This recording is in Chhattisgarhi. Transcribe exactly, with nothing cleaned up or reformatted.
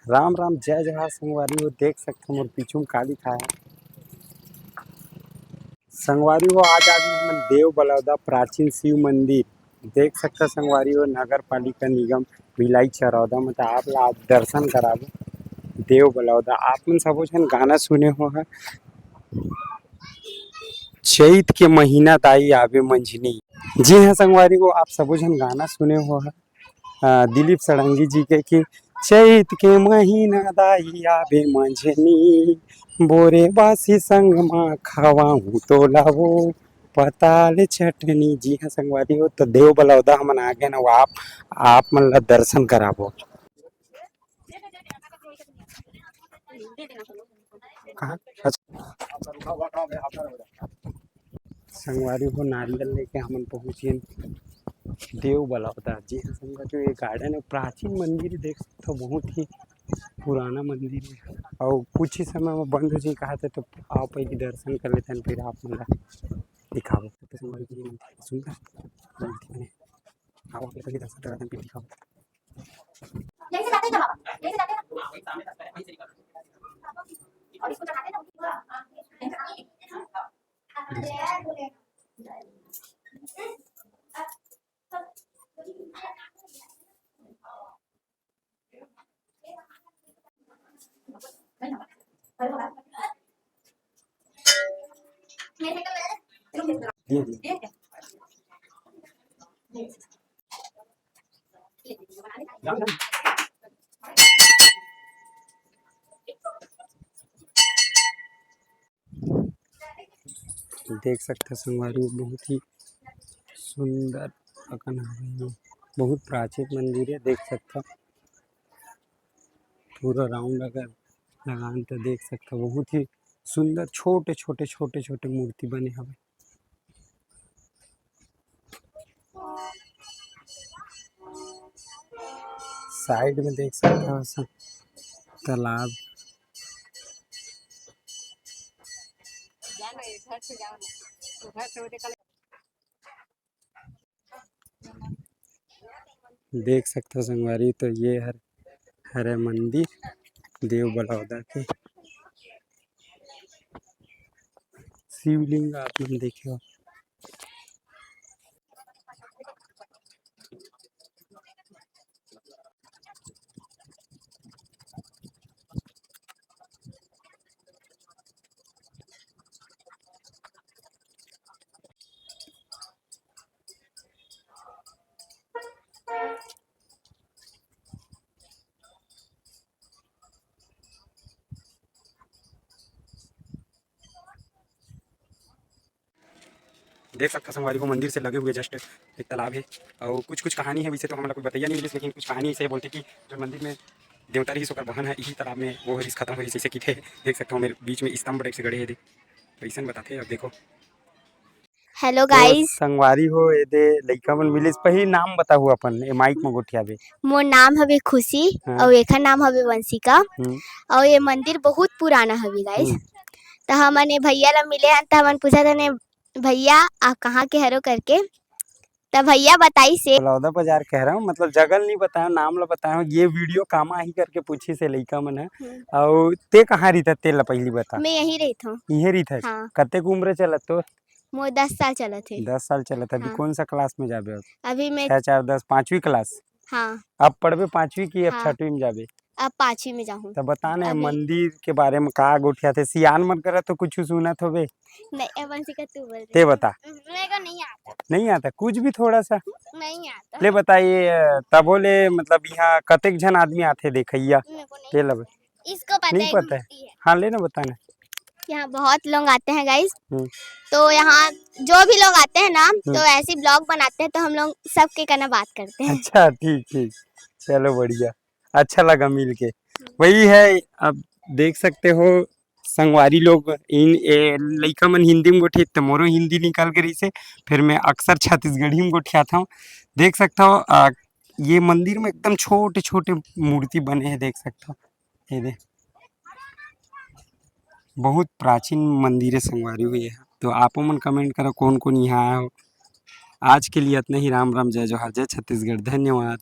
राम राम, जय जोहार संगवारी हो। देख सकथो मोर पीछू म का लिखाय हे। संगवारी हो, आज आज हमन देव बलौदा प्राचीन शिव मंदिर देख सकथो संगवारी हो, नगर पालिका निगम भिलाई चरौदा म। त आप ला आज दर्शन कराबो देव बलौदा। आप मन सबो झन गाना सुने हो ह, चैत के महीना दाई आबे मंझनी। जी हाँ संगवारी हो, आप सबो झन गाना सुने हो ह, अ, दिलीप षडंगी जी के कि चैत के महीना दाई आबे मंझनी, बोरे बासी संग मा खवाहूँ तोला वो पताल चटनी। जी हाँ संगवारी हो, तो देव बलौदा हमन आ गए ना, वो आप, आप मन ला दर्शन कराबो। कहाँ? अच्छा। संगवारी हो, नारियल लेके हमन पहुँचियन देव बलौदा। जी हाँ संगवारी हो, ये garden हे, प्राचीन मंदिर देख सकथो, बहुत ही पुराना मंदिर हे, अउ कुछ ही समय में बंद हो जाही कहा थे, तो आओ पहले दर्शन कर लेथन, फिर आप मन ला दिखाबो। तो संगवारी हो, ये मंदिर सुंदर मंदिर हे, आओ आप पहले दर्शन कर लेथन, फिर दिखाबो। देख सकथो संगवारी, बहुत ही सुंदर अकन हवे ये, बहुत प्राचीन मंदिर हे। देख सकथो पूरा round अगर लगान तो देख सकथो, बहुत ही सुंदर छोटे छोटे, छोटे छोटे मूर्ति बने हवे। Side में देख सकथो ऐसा तालाब। देख सकथो संगवारी, तो ये हर हरे मंदिर देव बलौदा के शिवलिंग आप मन देखे हो। देख सकथो संगवारी हो, मंदिर से लगे हुए just एक तालाब हे, अउ कुछ कुछ कहानी हे, वैसे तो हमला कोई बताइया नहीं मिलिस, लेकिन कुछ कहानी ऐसे बोलथे कि जो मंदिर में देवता रहिस, ओकर बहन हे, इही तालाब में वो रहिस, खत्म होइस, जैसे कि थे देख सकथो, मेरे बीच में स्तंभ type से गड़े हे, दे वैसन बताथे। अब देखो। Hello तो guys। संगवारी हो, एदे लइका मन मिलिस, पहिली नाम बताहू अपन, ए mic म गोठियाबे। मोर नाम हवे खुशी, हाँ। अउ एखर नाम हवे वंशिका, हम्म। अउ ये मंदिर बहुत पुराना हवे guys। हम्म। त हमन ए भैया ला मिले हन, त हमन पूछत हन, "भैया, आप कहाँ के हरो?" करके। त भैया बताइस हे। बलौदा बाजार कह रहा हूँ, मतलब जगह ल नहीं बताया हूँ, नाम ला बताया हूँ। ये video काम आही करके पूछिस हे लइका मन ह। हम्म। अउ ते कहाँ रहिथस, तेला पहिली बता। मैं यहीं रहिथों। इहें रहिथस? हाँ। कतेक उम्र चलत तोर? मोर दस साल चलत हे। दस साल चलत हे। अभी हाँ। कौन सा class में जाबे अब? अभी मैं छह चार दस, पाँचवीं class? हाँ। अब पढ़बे पाँचवीं की अब हाँ। छठवीं में जाबे? अब पाँचवीं में जाहूँ। त बता ना, अभी मंदिर के बारे में का गोठियाथे, सियान मन करा तो कुछ सुनत होबे? नहीं, ए, वंशिका, तू बोल दे। ते बता। मेरे को नहीं आता। नहीं आता कुछ भी थोड़ा सा? नहीं आता। ले बताइए, तभो ले, मतलब, यहाँ कतेक झन आदमी आथे देखइया? मेरे को नहीं तेला पता। इसको पता नहीं है, पता है? हाँ, ले ना, बता ना। यहाँ बहुत लोग आते हैं guys। हम्म। तो यहाँ जो भी लोग आते हैं ना, हम्म। तो ऐसी vlog बनाते हैं, तो हम लोग सबके कना बात करते हैं। अच्छा, ठीक, ठीक, चलो, बढ़िया, अच्छा लगा मिल के। हम्म। वही है, अब देख सकते हो संगवारी लोग, इन, ए, लइका मन हिंदी में गोठियाथे, त मोरो हिंदी निकल के रहिसे, फिर मैं अक्सर छत्तीसगढ़ी में गोठियाथंव। देख सकथो, अ, ये मंदिर में एकदम छोटे-छोटे मूर्ति बने हे, देख सकथो। ये दे, बहुत प्राचीन मंदिर हे संगवारी हो ये। तो आपो मन comment करो, कौन-कौन यहाँ आए हो। आज के लिए इतना ही। राम राम, जय जोहार, जय छत्तीसगढ़, धन्यवाद।